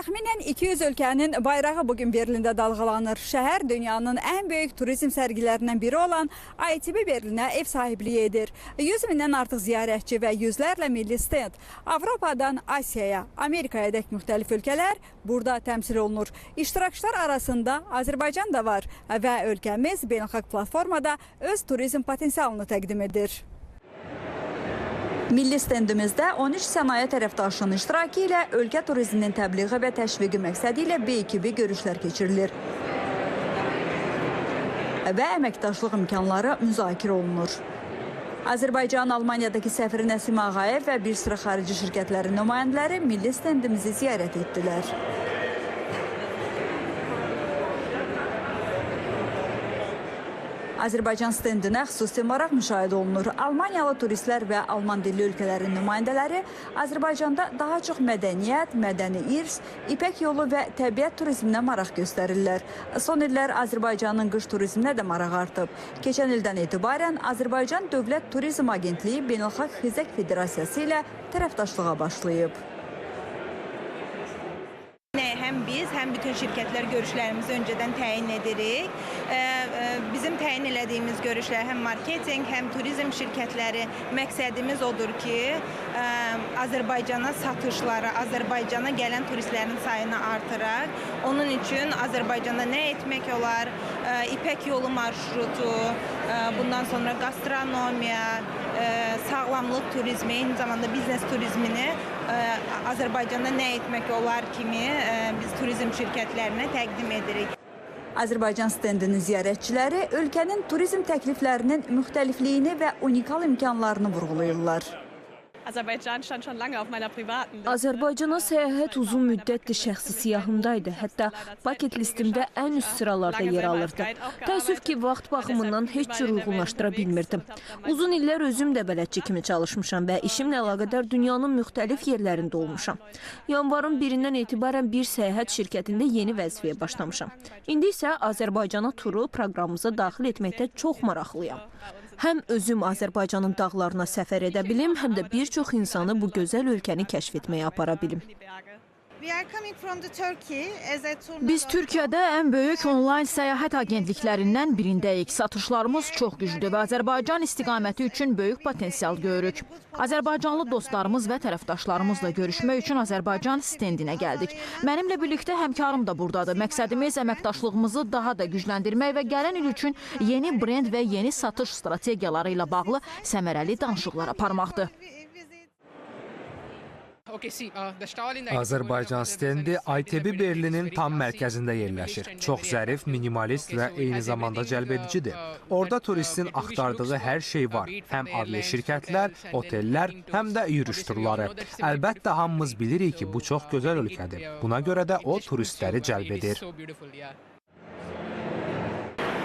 Təxminən 200 ölkənin bayrağı bugün Berlində dalğalanır. Şəhər dünyanın ən böyük turizm sərgilərindən biri olan ITB Berlinə ev sahibliyi edir. 100 mindən artıq ziyarətçi və yüzlərlə milli stend. Avropadan Asiyaya, Amerikaya dək müxtəlif ölkələr burada təmsil olunur. İştirakçılar arasında Azərbaycan da var və ölkəmiz beynəlxalq platformada öz turizm potensialını təqdim edir. Milli stendimizdə 13 sənaye tərəfdaşının iştirakı ilə ölkə turizminin təbliği və təşviqi məqsədi ilə B2B görüşlər keçirilir və əməkdaşlıq imkanları müzakirə olunur. Azərbaycanın Almaniyadakı səfiri Nəsim Ağayev və bir sıra xarici şirkətlərin nümayəndələri milli stendimizi ziyarət etdilər. Azərbaycan stendinə xüsusi maraq müşahidə olunur. Almaniyalı turistlər və alman dilli ölkələrin nümayəndələri Azərbaycanda daha çox mədəniyyət, mədəni irs, İpək yolu və təbiət turizminə maraq göstərirlər. Son illər Azərbaycanın qış turizminə də maraq artıb. Keçən ildən etibarən Azərbaycan Dövlət Turizm Agentliyi Beynəlxalq Xizək Federasiyası ilə tərəfdaşlığa başlayıb. Həm biz, həm bütün şirkətlər görüşlərimizi öncədən təyin edirik. Bizim təyin elədiyimiz görüşlər həm marketinq, həm turizm şirkətləri, məqsədimiz odur ki, Azərbaycana satışları, Azərbaycana gələn turistlərin sayını artıraq. Onun üçün Azərbaycanda nə etmək olar, İpək yolu marşrutu, bundan sonra gastronomiya, sağlamlıq turizmi, eyni zamanda biznes turizmini Azərbaycanda nə etmək olar kimi biz turizm şirkətlərinə təqdim edirik. Azərbaycan stendinin ziyarətçiləri ölkənin turizm təkliflərinin müxtəlifliyini və unikal imkanlarını vurğulayırlar. Azərbaycana səyahət uzun müddətli şəxsi siyahımdaydı. Hətta bucket listimdə ən üst sıralarda yer alırdı. Təəssüf ki, vaxt baxımından heç cür uyğunlaşdıra bilmirdim. Uzun illər özüm də bələdçi kimi çalışmışam və işimlə əlaqədar dünyanın müxtəlif yerlərində olmuşam. Yanvarın 1-dən etibarən bir səyahət şirkətində yeni vəzifəyə başlamışam. İndi isə Azərbaycana turu proqramımıza daxil etməkdə çox maraqlıyam. Həm özüm Azərbaycanın dağlarına səfər edə bilim, həm də bir çox insanı bu gözəl ölkəni kəşf etməyə apara bilim. Biz Türkiyədə ən böyük onlayn səyahət agentliklərindən birindəyik. Satışlarımız çox güclüdür və Azərbaycan istiqaməti üçün böyük potensial görürük. Azərbaycanlı dostlarımız və tərəfdaşlarımızla görüşmək üçün Azərbaycan stendinə gəldik. Mənimlə birlikdə həmkarım da buradadır. Məqsədimiz əməkdaşlığımızı daha da gücləndirmək və gələn il üçün yeni brend və yeni satış strategiyaları ilə bağlı səmərəli danışıqlar aparmaqdır. Azərbaycan stendi ITB Berlinin tam mərkəzində yerləşir. Çox zərif, minimalist və eyni zamanda cəlbedicidir. Orada turistin axtardığı hər şey var. Həm aviaşirkətlər, otellər, həm də yürüş turları. Əlbəttə, hamımız bilirik ki, bu çox gözəl ölkədir. Buna görə də o turistləri cəlb edir.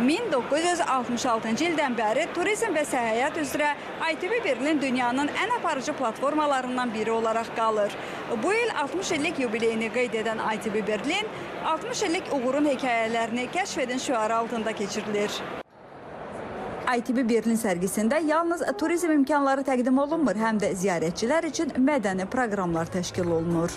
1966-cı ildən bəri turizm və səyahət üzrə ITB Berlin dünyanın ən aparıcı platformalarından biri olaraq qalır. Bu il 60 illik yubileyini qeyd edən ITB Berlin 60 illik uğurun hekayələrini kəşf edin şüarı altında keçirilir. ITB Berlin sərgisində yalnız turizm imkanları təqdim olunmur, həm də ziyarətçilər üçün mədəni proqramlar təşkil olunur.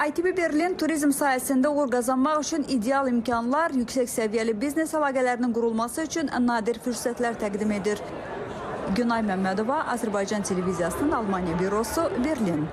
ITB Berlin turizm sahəsində uğur qazanmaq üçün ideal imkanlar, yüksək səviyyəli biznes əlaqələrinin qurulması üçün nadir fürsətlər təqdim edir. Günay Məmmədova, Azərbaycan Televiziyasının Almaniya bürosu, Berlin.